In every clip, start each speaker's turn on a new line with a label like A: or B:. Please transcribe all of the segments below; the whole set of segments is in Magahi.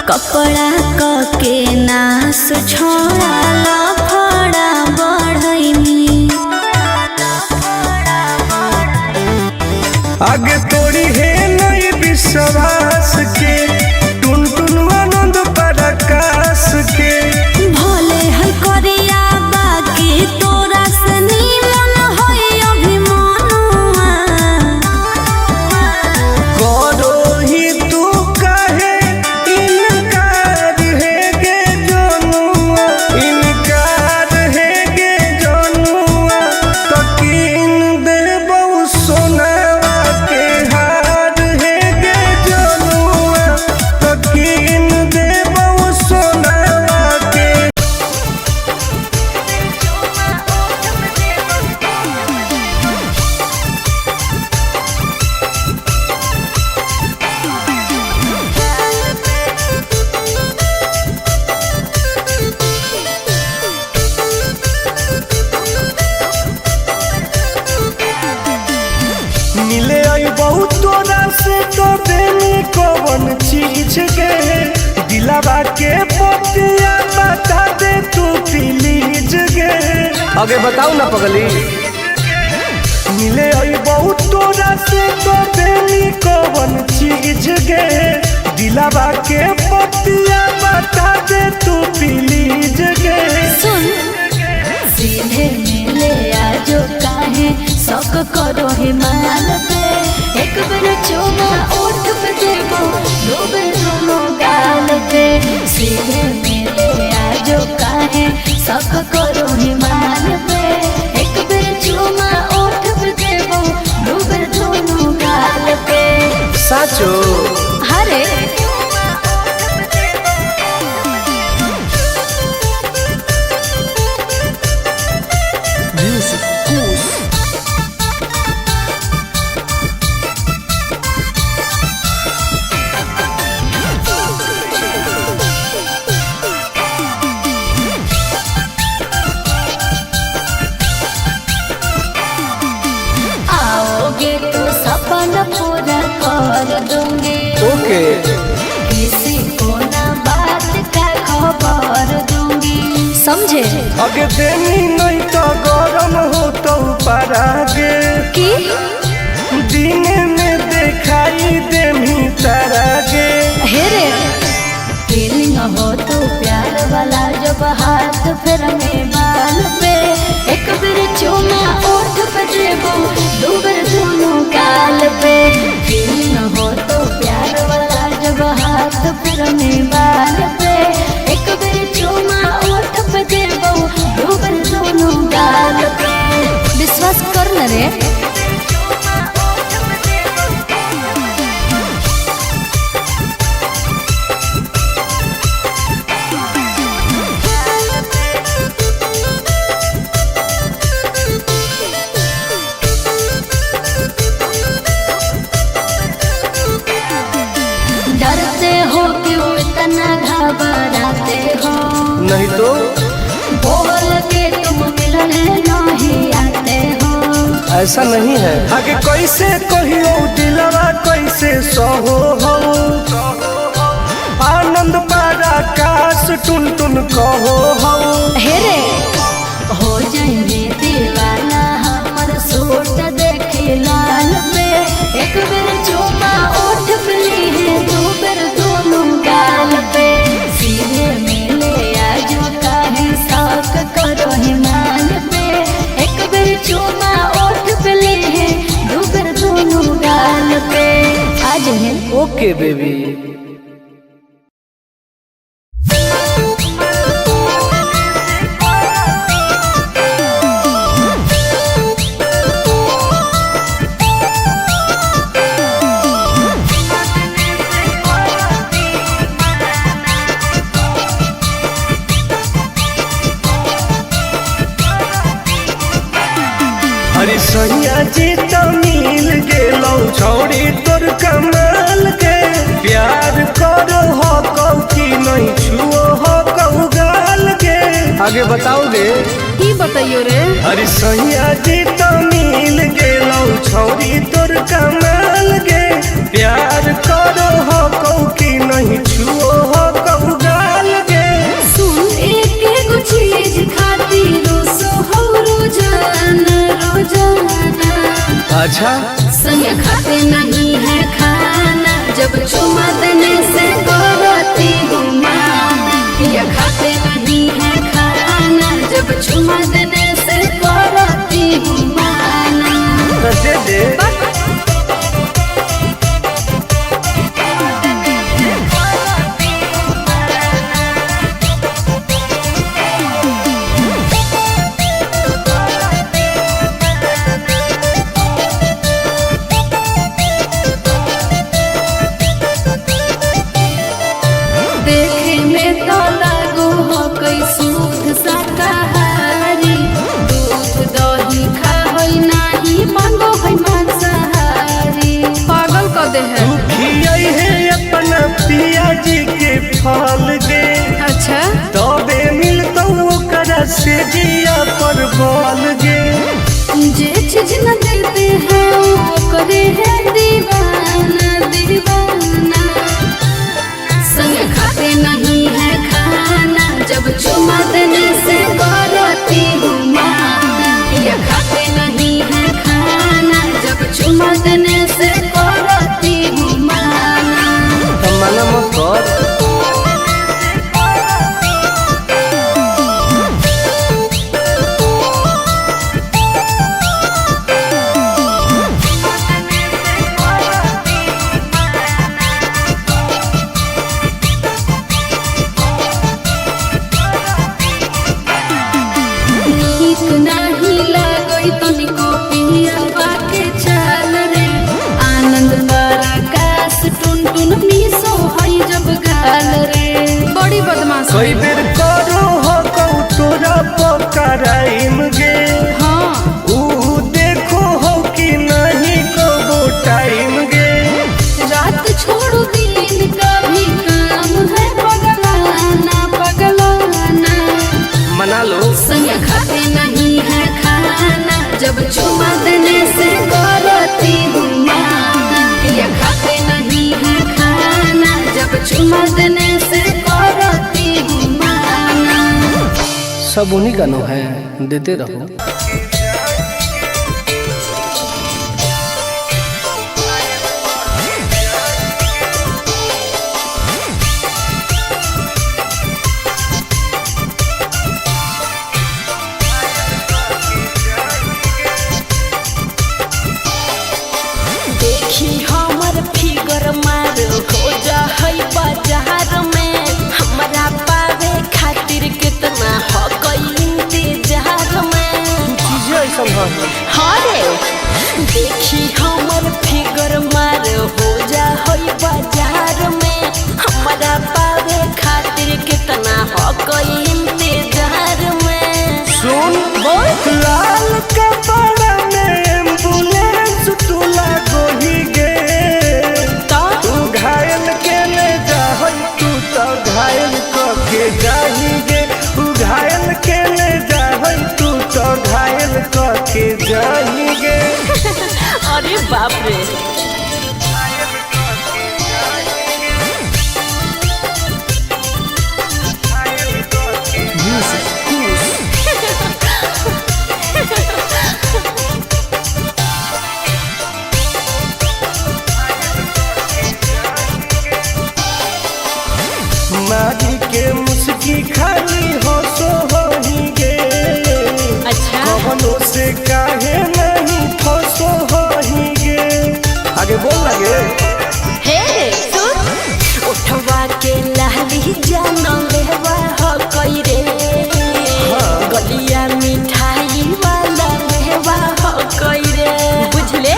A: कपड़ा क के नास छोड़ा लफड़ा बढ़ैनी।
B: आगे तोड़ी है नहीं विश्वास के, टुन टुन आनंद पराकाश के।
A: भोले है करिया बाकी तोरा से निमन है अभिमानुआ।
B: करो ही तू काहे इनकार है गे जनुआ, इनकार है गे जनुआ, तो कीन देबौ सोनावा के हार है गे जनुआ, तो कीन देबौ सोनावा के। मिले आई बहुत तोरा से तो देनी कवन चीज के, दिलावा के पतिया बता दे तू प्लीज गे।
C: आगे बताओ ना पगली।
B: मिले आई बहुत तोरा से तो देनी कवन चीज गे, दिलावा के पतिया बता दे तू प्लीज गे।
A: सुन सीधे मिले आजो काहे शौक करो हिमाल पे, एक बेर चुमा ओठ पे देबो दो बेर दोनों गाल पे। सीधे मिले आजो काहे शौक करो हिमाल पे, एक बेर चुमा ओठ पे देबो दो बेर दोनों गाल पे।
C: साचो।
A: हरे आओगे तो सपना पूरा कर दूंगी,
C: ओके।
A: किसी को ना बात का खबर दूंगी, समझे?
B: अगे देनी नहीं तो गरम हो तो परागे,
A: कि
B: दिन में दिखाई देनी तारागे।
A: हे रे फीलिंग हो तो प्यार वाला जब हाथ फिर में बाल पे, एक बेर चूमा ओठ पे देबो दो बेर दोनों गाल पे। फीलिंग हो तो प्यार वाला जब हाथ फिर में बाल पे, एक बेर चूमा ओठ पे देबो दो बेर दोनों गाल पे। विश्वास कर न रे। डरते हो क्यों इतना घबराते हो?
C: नहीं तो
A: बोल के तुम मिलने नहीं आते हो।
C: ऐसा नहीं है।
B: आगे कैसे कहियो दिलवा कैसे सहो हो, आनंद पराकाश टुन टुन कहो हो।
A: हे रे हो जाएंगे दीवाना हमर सूट देखे लाल पे, एक बेर चूमा ओठ पे ली है दो बेर दोनों गाल पे। सीधे मिले आजो काहे शौक करो हिमाल पे, एक बेर चूमा ओठ पे ली है दो बेर दोनों गाल पे। आज है
C: ओके बेबी।
B: अरे सैया जी तो मिल गेलौ छौड़ी तोर कमाल के, प्यार करो हो कौ की नहीं छुओ हो कौ गाल के।
C: आगे बताओगे?
D: की बताइयो रे।
B: अरे सैया जी तो मिल गेलौ छौड़ी तोर कमाल के, प्यार करो हो कौ की नहीं छुओ हो फल गे।
A: अच्छा
B: तबे मिलतौ ओकरा से जिया पर बल गे।
A: जे चीज न देते हैं वो करे है दीवाना दीवाना। संग खाते नहीं है खाना जब चुमा देने से करती हूँ माना। ये खाते नहीं है खाना जब चुमा देने से करती हूँ माना।
C: तो मना मत कर।
A: नीक नाही लागई तनिको पियवा के चाल रे। आनंद पराकाश टुन टुन मिसो हई जब गाल रे। बड़ी बदमाश
B: कई बेर करो हो कहू तोरा पकड़ाइम गे।
A: हाँ
B: ऊ देखो हो कि नहीं कबो टाइम गे।
A: रात छोड़ो दिन का भी काम है पगलाना पगलाना।
C: मना लो।
A: संग खाते नहीं है खाना जब चुमा देने से करती हूँ माना। ये खाते नहीं है खाना जब चुमा देने से करती हूँ माना।
C: सब उन्हीं का नो है, देते रहो।
D: देखी हमर फिगर मार हो जा है बाजार में। हमरा पावे खातिर कितना हो इंतजार में।
C: चीजें ऐसा है।
D: हाँ रे देखी हमर फिगर मार हो जा है बाजार में। हमरा पावे खातिर कितना हो इंतजार में।
B: सुन लाल कपड़ा में एम्बुलेंस तू लागोही गे।
D: तो
B: तू घायल के ले जाहई तू तो घायल कके जाही गे। तू घायल के ले जाहई तू तो घायल कके जाही गे।
D: अरे बाप रे।
B: मारी के मुस्की खाली हो सो होही गे।
D: अच्छा
B: कवनो से काहे नहीं फसो होही गे।
C: आगे बोल लगे।
D: हे सुन उठवा के लाली जान लेवा हो कई रे। गलिया मिठाई वाला लेवा हो कई रे। बुझले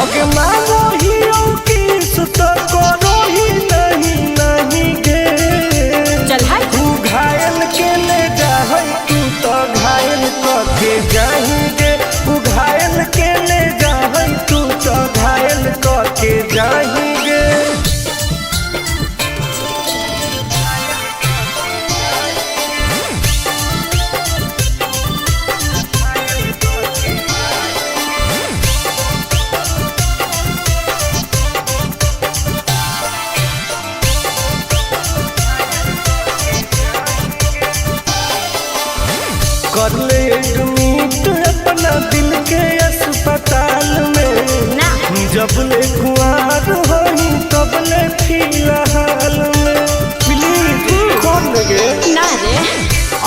B: ओके मानो ही की सुत करो ही नहीं नहीं गे।
D: चल हाय।
B: तू घायल के ले जाहई तू तो घायल कके जाही गे। तू घायल के ले जाहई तू तो घायल कके जाही गे। कर ले एडमिट अपना दिल के अस्पताल में।
D: ना
B: जब ले कुआर होही तब ले फिलहाल में।
C: प्लीज कौन लगे।
D: ना रे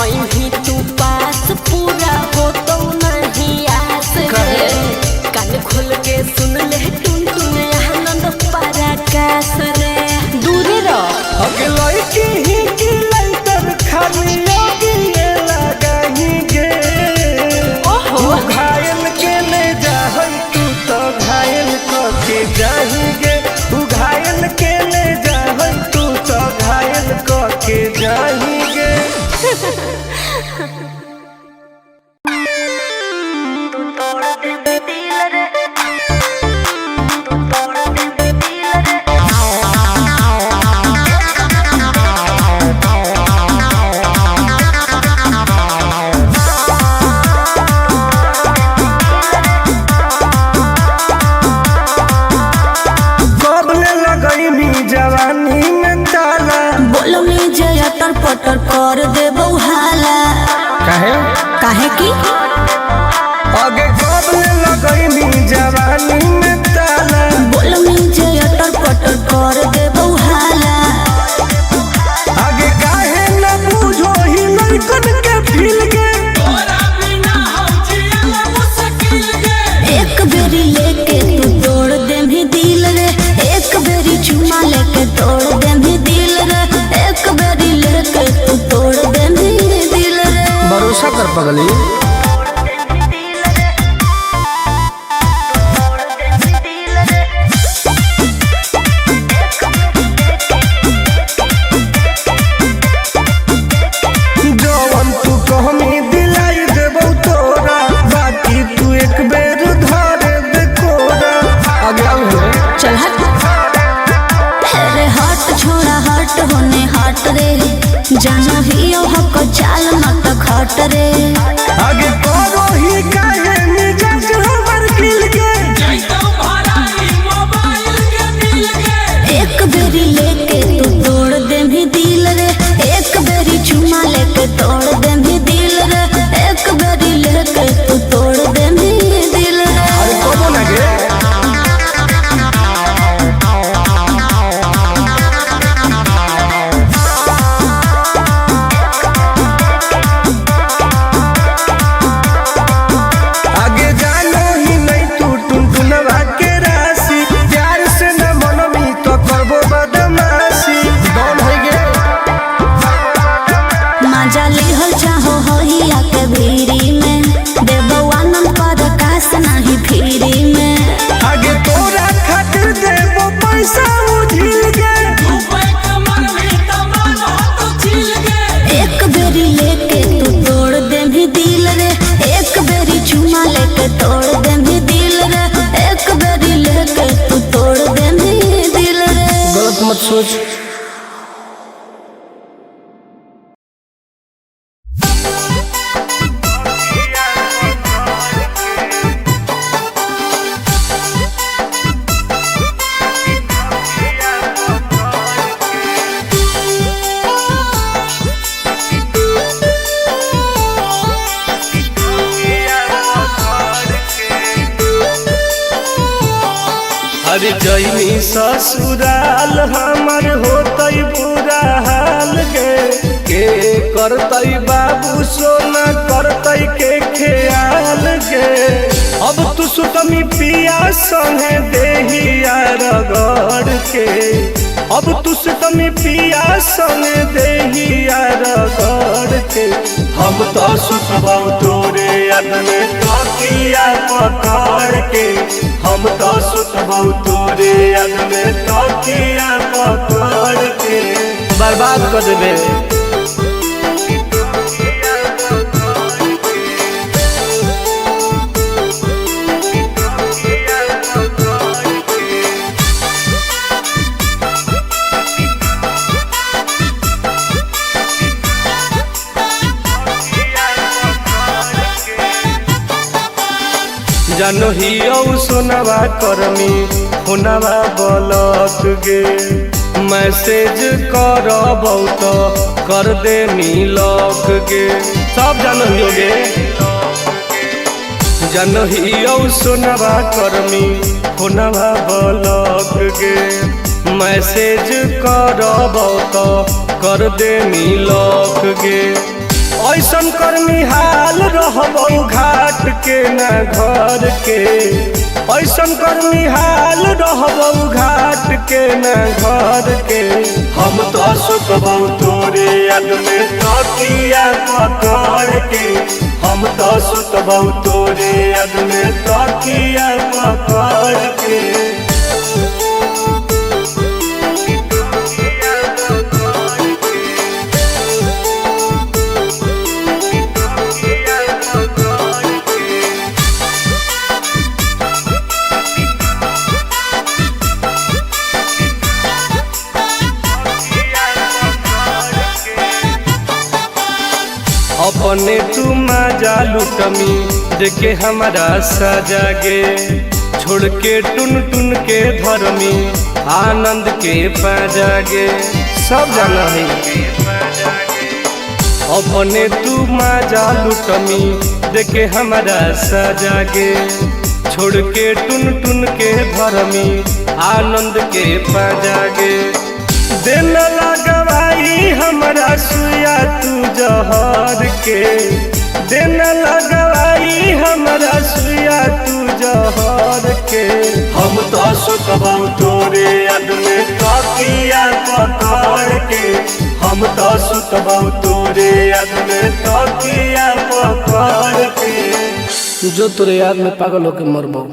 D: अहीं तू पास पूरा हो तो नहीं आस रे। कान खोल के सुन ले टुन टुन आनंद पराकाश रे। दूरे रह।
B: अगे लड़की ही की लाइटर खाली लगी लगाही गे।
D: ओहो
B: तू घायल के ले जाहई तू तो घायल कके जाही गे। तू घायल के ले जाहई तू तो घायल कके जाही गे।
A: तू तोड़ दे दिल रे। बोलनी जे अटर पटर कर देबौ हाला।
C: काहे?
A: काहे की?
B: आगे कब ले लगैनी जवानी में ताला।
A: बोलनी जे अटर पटर कर देबौ हाला।
B: आगे काहे न बूझो ही लड़कन के फील के।
A: एक बेरी लेके तू तोड़ देमी दिल रे, एक बेरी चुमा लेके तोड़ देमी दिल रे, एक बेरी लेके तू तोड़ देमी दिल रे।
C: भरोसा कर पगली।
B: जवन तू कहमी दिलाई देबौ तोरा, बाकी तू एक बेर धरे दे कोरा।
C: आगे आओ रे।
A: चल हट अरे हट, छोड़ा हट होने हट रे, जानो ही ओ हक चाल मत खट रे।
B: आगे करो ही काहे मिजाज हमर खिल के।
A: एक बेरी लेके तू तोड़ देमी दिल रे, एक बेरी चुमा लेके तोड़ देमी दिल रे, एक बेरी लेके तू तोड़ देमी दिल रे।
C: अरे कबो ना गे।
B: आगे जानो ही नहीं तू टुनटुनवा के राशि, प्यार से न मनमी तो करबो बदमाशी।
C: कौन है गे?
A: मजा लिहल चाहो होहिया के भीरी में, देबो आनंद पर कास नहीं फिरी में।
B: आगे तोरा खातिर देबो पैसा उझिल के।
A: एक बेरी लेके तू तोड़ देमी दिल रे, एक बेरी चुमा लेके तोड़ देमी दिल रे, एक बेरी लेके तू तोड़ देमी दिल रे।
C: गलत मत सोच।
B: अरे जैनी ससुराल हमर होतई बुरा हाल गे, के करतई बाबू सोना करतई के ख्याल गे। अब तू सुतमी पिया संगे देहिया रगड़ के, अब तू सुतमी पिया संगे देहिया रगड़ के। हम तो सुतबौ तोरे याद में तकिया पकड़ के, हम तो सुतबौ तोरे याद में तकिया पकड़ के।
C: बर्बाद कर देबे।
B: जानो ही औ सोनवा करमी होनवा बलक गे, मैसेज करबौ तो कर दे मिलक गे।
C: सब जानो ही गे।
B: जानो ही औ सोनवा करमी होनवा बलक गे, मैसेज करबौ तो कर दे मिलक गे। ऐसन कर्मी हाल रहबौ घाट के न घर के, ऐसन कर्मी हाल रहबौ घाट के न घर के। हम तो सुतबौ तोरे याद में तकिया पकड़ के, हम तो सुतबौ तोरे याद में तकिया पकड़ के। अपने तू मजा लुटमी देखे हमारा सजा गे, छोड़ के टुन टुन के धर्मी आनंद के पाजा गे। सब जाना है। अपने तू माजा लुटमी देखे हमारा सजा गे, छोड़ के टुन टुन के भरमी आनंद के पजागे। दिन लगवाई हमारा सुया तू जहर के, दिन लगवाई हमारा सुया तू जहर के। हम तो सुतबौ तोरे याद में तकिया पकड़ के, हम तो सुतबौ तोरे याद में तकिया पकड़ के।
C: जो तोरे याद में पागल होके मरबो।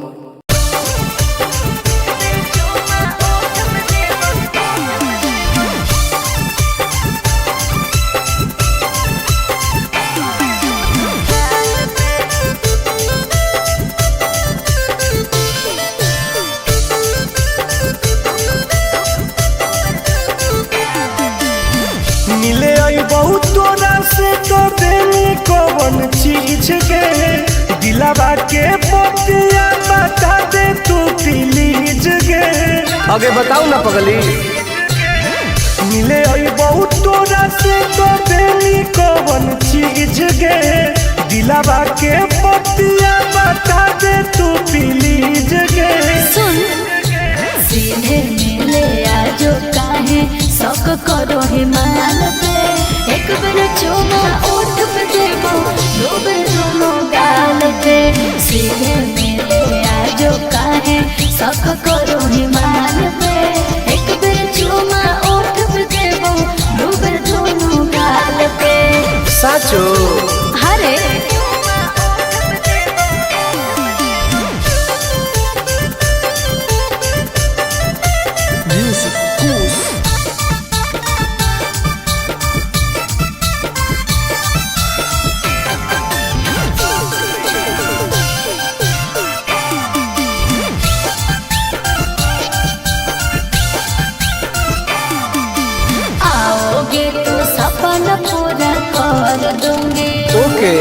B: मिले आई बहुत तोरा से तो देनी कवन चीज के, दिलावा के पतिया बता दे तू प्लीज गे।
C: आगे बताओ ना पगली।
B: मिले आई बहुत तोरा से तो देनी कवन चीज गे, दिलावा के पतिया बता दे तू प्लीज गे।
A: सुन सीधे मिले आजो काहे शौक करो हिमाल पे, एक बेर चुमा ओठ पे देबो दो बेर दोनों गाल पे। सीधे मिले आजो काहे शौक करो हिमाल पे, एक बेर चुमा ओठ पे देबो दो बेर दोनों गाल पे।
C: साचो
A: हरे आओगे तो सपना पूरा कर दूंगी,
C: ओके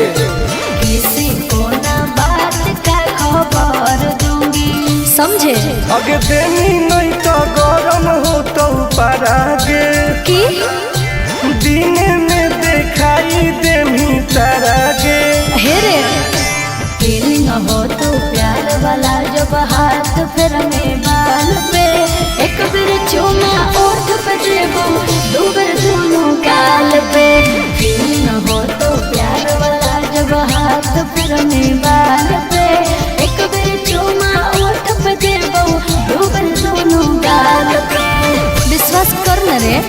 A: किसी को ना बात का खबर दूंगी, समझे?
B: अगे देनी नहीं तो गरम हो तो परागे
A: कि
B: दिन में दिखाई देमी तारागे।
A: हे रे फीलिंग हो तो प्यार वाला जब हाथ फिर में बाल पे, एक बेर चुमा ओठ पे देबो दो बेर दोनों गाल पे। फीलिंग हो तो प्यार वाला जब हाथ फिर में बाल पे, एक बेर चुमा ओठ पे देबो दो बेर दोनों गाल पे। विश्वास कर न रे।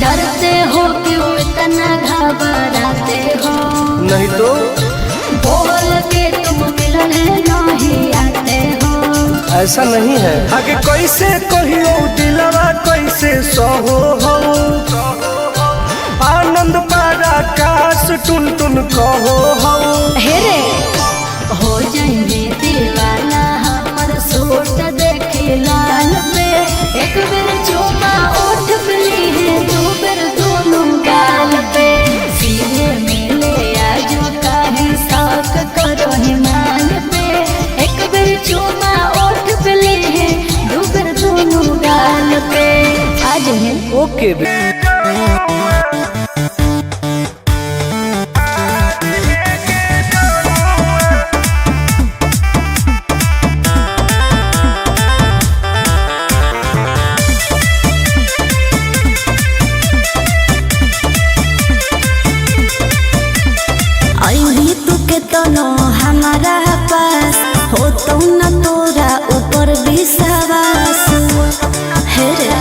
A: डरते हो क्यों इतना घबराते हो?
C: नहीं तो
A: बोल के तुम मिलने नहीं आते हो।
C: ऐसा नहीं है।
B: आगे कैसे कहियो दिलवा कैसे सहो हो, आनंद पारा काश टुन टुन कहो हो।
A: हे रे हो जाएंगे दीवाना हमर सूट देखे लाल पे, एक बेर चुमा ओठ पे ली है दो बेर दोनों गाल पे। सीधे मिले आजो काहे शौक करो हिमाल पे, एक बेर चुमा ओठ पे ली है दो बेर दोनों गाल पे। आज है
C: ओके।
D: अइली तू के तनो हमारा पास हो तो न तोरा ऊपर विश्वास हे रे।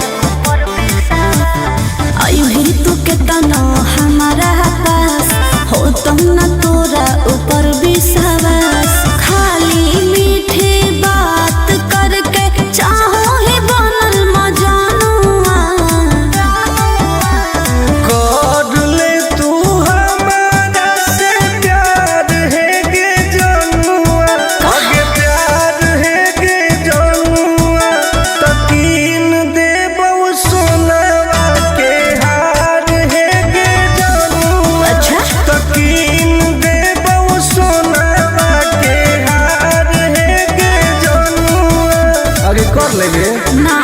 B: कर लेबे।
A: ना।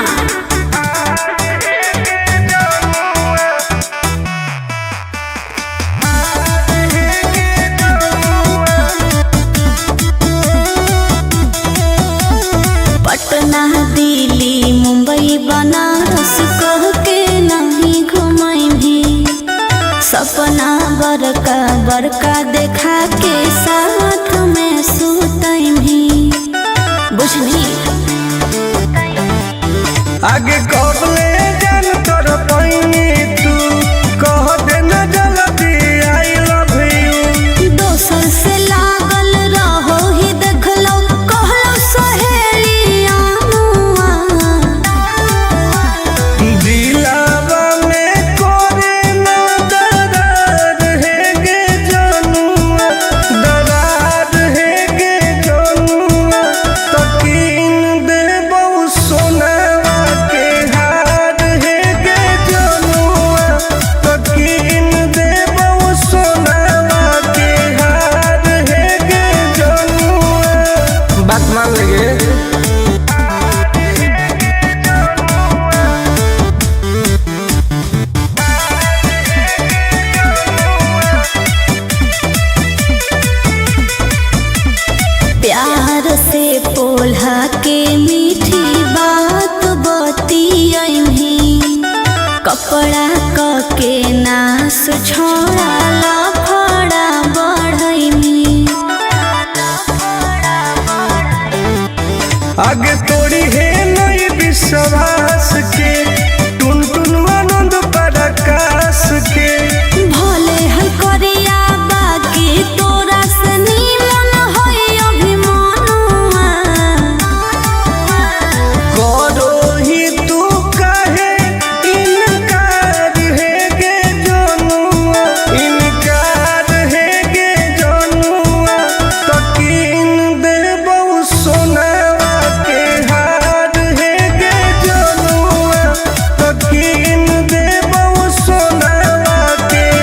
A: पटना दिल्ली मुंबई बनारस कह के नहीं घुमाई, सपना बड़का बड़का देखा के साथ में सुतई, बुझली?
B: आगे कबले जान तर पैनी तू कह दे न जल्दी I love you.
A: दोसर से लागल रहो ही देखलो कहलो सहेली आनुआ।
B: दिलावा में करे न दरार है गे जनुआ, दरार है गे जनुआ, तकीन देबौ सोनावा के हार है गे जनुआ, तकीन देबौ सोनावा के हार है गे जनुआ। बात मान लेगे।
A: प्यार से पोल्हा के मीठी बात बतियही, कपड़ा क के नास छोड़ा लफड़ा बढ़ैनी।
B: आगे तोड़ी है नहीं विश्वास के,